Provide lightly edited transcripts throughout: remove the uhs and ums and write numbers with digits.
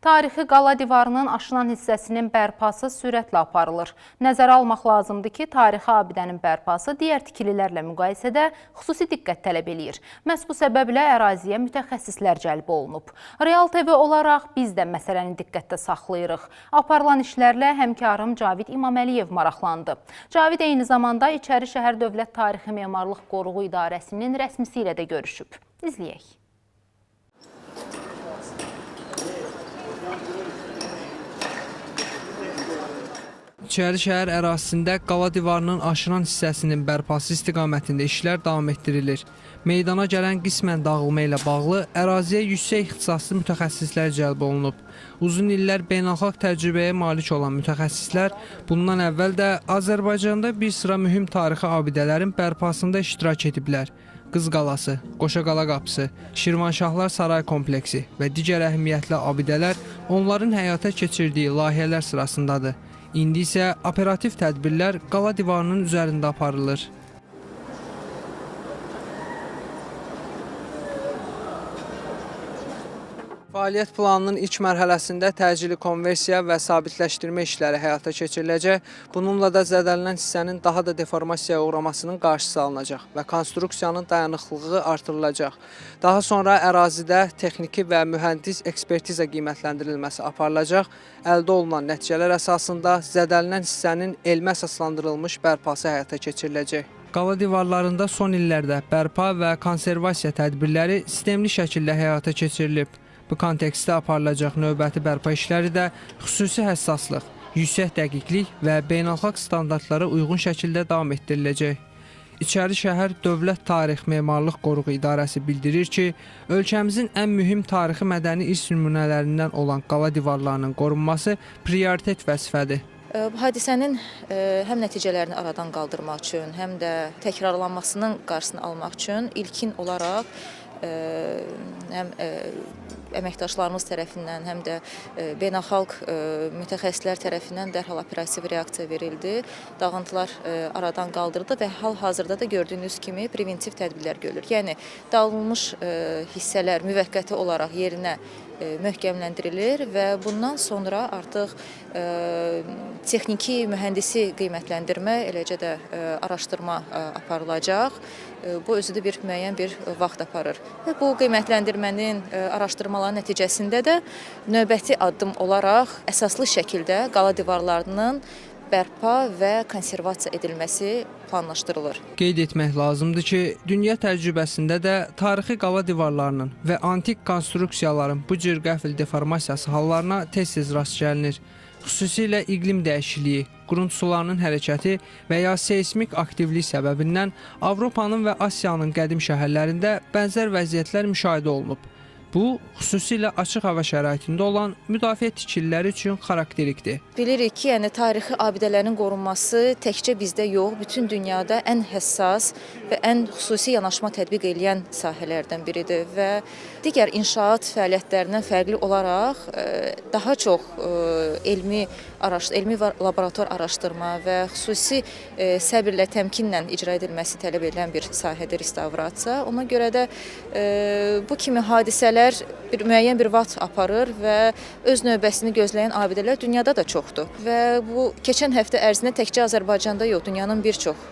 Tarixi qala divarının aşınan hissəsinin bərpası sürətlə aparılır. Nəzərə almaq lazımdır ki, tarixi abidənin bərpası digər tikililərlə müqayisədə xüsusi diqqət tələb eləyir. Məhz bu səbəblə əraziyə mütəxəssislər cəlb olunub. Real TV olaraq biz də məsələni diqqətdə saxlayırıq. Aparılan işlərlə həmkarım Cavid İmaməliyev maraqlandı. Cavid eyni zamanda İçəri Şəhər Dövlət Tarixi Memarlıq Qoruğu İdarəsinin rəsmisi ilə də görüşüb. İzləyək. İçəri şəhər ərazisində qala divarının aşınan hissəsinin bərpası istiqamətində işlər davam etdirilir. Meydana gələn qismən dağılma ilə bağlı əraziyə yüksək ixtisaslı mütəxəssislər cəlb olunub. Uzun illər beynəlxalq təcrübəyə malik olan mütəxəssislər bundan əvvəl də Azərbaycanda bir sıra mühüm tarixi abidələrin bərpasında iştirak ediblər. Qız Qalası, Qoşaqala Qapısı, Şirvanşahlar Saray Kompleksi və digər əhəmiyyətli abidələr onların həyata keçirdiyi layihələr sırasındadır. İndi isə operativ tədbirlər qala divarının üzərində aparılır. Fəaliyyət planının ilk mərhələsində təcili konversiya və sabitləşdirmə işləri həyata keçiriləcək. Bununla da zədələnən hissənin daha da deformasiyaya uğramasının qarşısı alınacaq və konstruksiyanın dayanıqlığı artırılacaq. Daha sonra ərazidə texniki və mühəndis ekspertiza qiymətləndirilməsi aparılacaq. Əldə olunan nəticələr əsasında zədələnən hissənin elmi əsaslandırılmış bərpası həyata keçiriləcək. Qala divarlarında son illərdə bərpa və konservasiya tədbirləri sistemli şəkildə həyata keçirilib. Bu kontekstdə aparılacaq növbəti bərpa işləri də xüsusi həssaslıq, yüksək dəqiqlik və beynəlxalq standartlara uyğun şəkildə davam etdiriləcək. İçəri Şəhər Dövlət Tarix Memarlıq Qoruğu İdarəsi bildirir ki, ölkəmizin ən mühüm tarixi mədəni irs nümunələrindən olan qala divarlarının qorunması prioritet vəzifədir. Bu hadisənin həm nəticələrini aradan qaldırmaq üçün, həm də təkrarlanmasının qarşısını almaq üçün ilkin olaraq həm əməkdaşlarımız tərəfindən, həm də beynəlxalq mütəxəssislər tərəfindən dərhal operativ reaksiya verildi. Dağıntılar aradan qaldırıldı və hal-hazırda da gördüyünüz kimi preventiv tədbirlər görülür. Yəni, dağılmış hissələr müvəqqəti olaraq yerinə möhkəmləndirilir və bundan sonra artıq texniki mühəndisi qiymətləndirmə, eləcə də araşdırma aparılacaq. Bu özü də bir müəyyən bir vaxt aparır. Və bu qiymətləndirmənin, araşdırmaların nəticəsində də növbəti addım olaraq əsaslı şəkildə qala divarlarının bərpa və konservasiya edilməsi planlaşdırılır. Qeyd etmək lazımdır ki, dünya təcrübəsində də tarixi qala divarlarının və antik konstruksiyaların bu cür qəfil deformasiyası hallarına tez-tez rast gəlinir. Xüsusilə iqlim dəyişikliyi, qurunt sularının hərəkəti və ya seysmik aktivlik səbəbindən Avropanın və Asiyanın qədim şəhərlərində bənzər vəziyyətlər müşahidə olunub. Bu, xüsusilə açıq hava şəraitində olan müdafiə tikililəri üçün xarakterikdir. Bilirik ki, yəni tarixi abidələrin qorunması təkcə bizdə yox, bütün dünyada ən həssas və ən xüsusi yanaşma tətbiq eləyən sahələrdən biridir və digər inşaat fəaliyyətlərindən fərqli olaraq daha çox elmi laborator araşdırma və xüsusi səbirlə, təmkinlə icra edilməsi tələb edilən bir sahədir restavrasiya. Ona görə də bu kimi hadisələr müəyyən bir vaxt aparır və öz növbəsini gözləyən abidələr dünyada da çoxdur. Və bu keçən həftə ərzində təkcə Azərbaycanda yox, dünyanın bir çox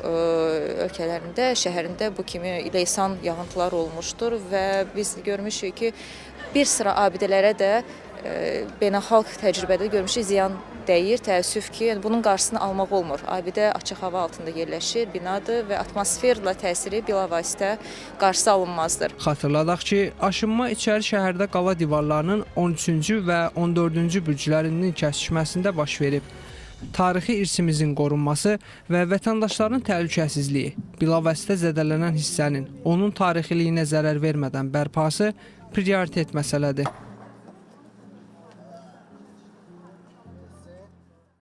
ölkələrində, şəhərində bu kimi leysan yağıntılar olmuşdur və biz görmüşük ki, bir sıra abidələrə də beynəlxalq təcrübədə görmüşük, ziyan dəyir. Təəssüf ki, yəni bunun qarşısını almaq olmur. Abidə açıq hava altında yerləşir, binadır və atmosferlə təsiri bilavasitə qarşısı alınmazdır. Xatırladaq ki, aşınma İçəri şəhərdə qala divarlarının 13-cü və 14-cü bürclərinin kəsişməsində baş verib. Tarixi irsimizin qorunması və vətəndaşların təhlükəsizliyi, bilavasitə zədələnən hissənin onun tarixiliyinə zərər vermədən bərpası prioritet məsələdir.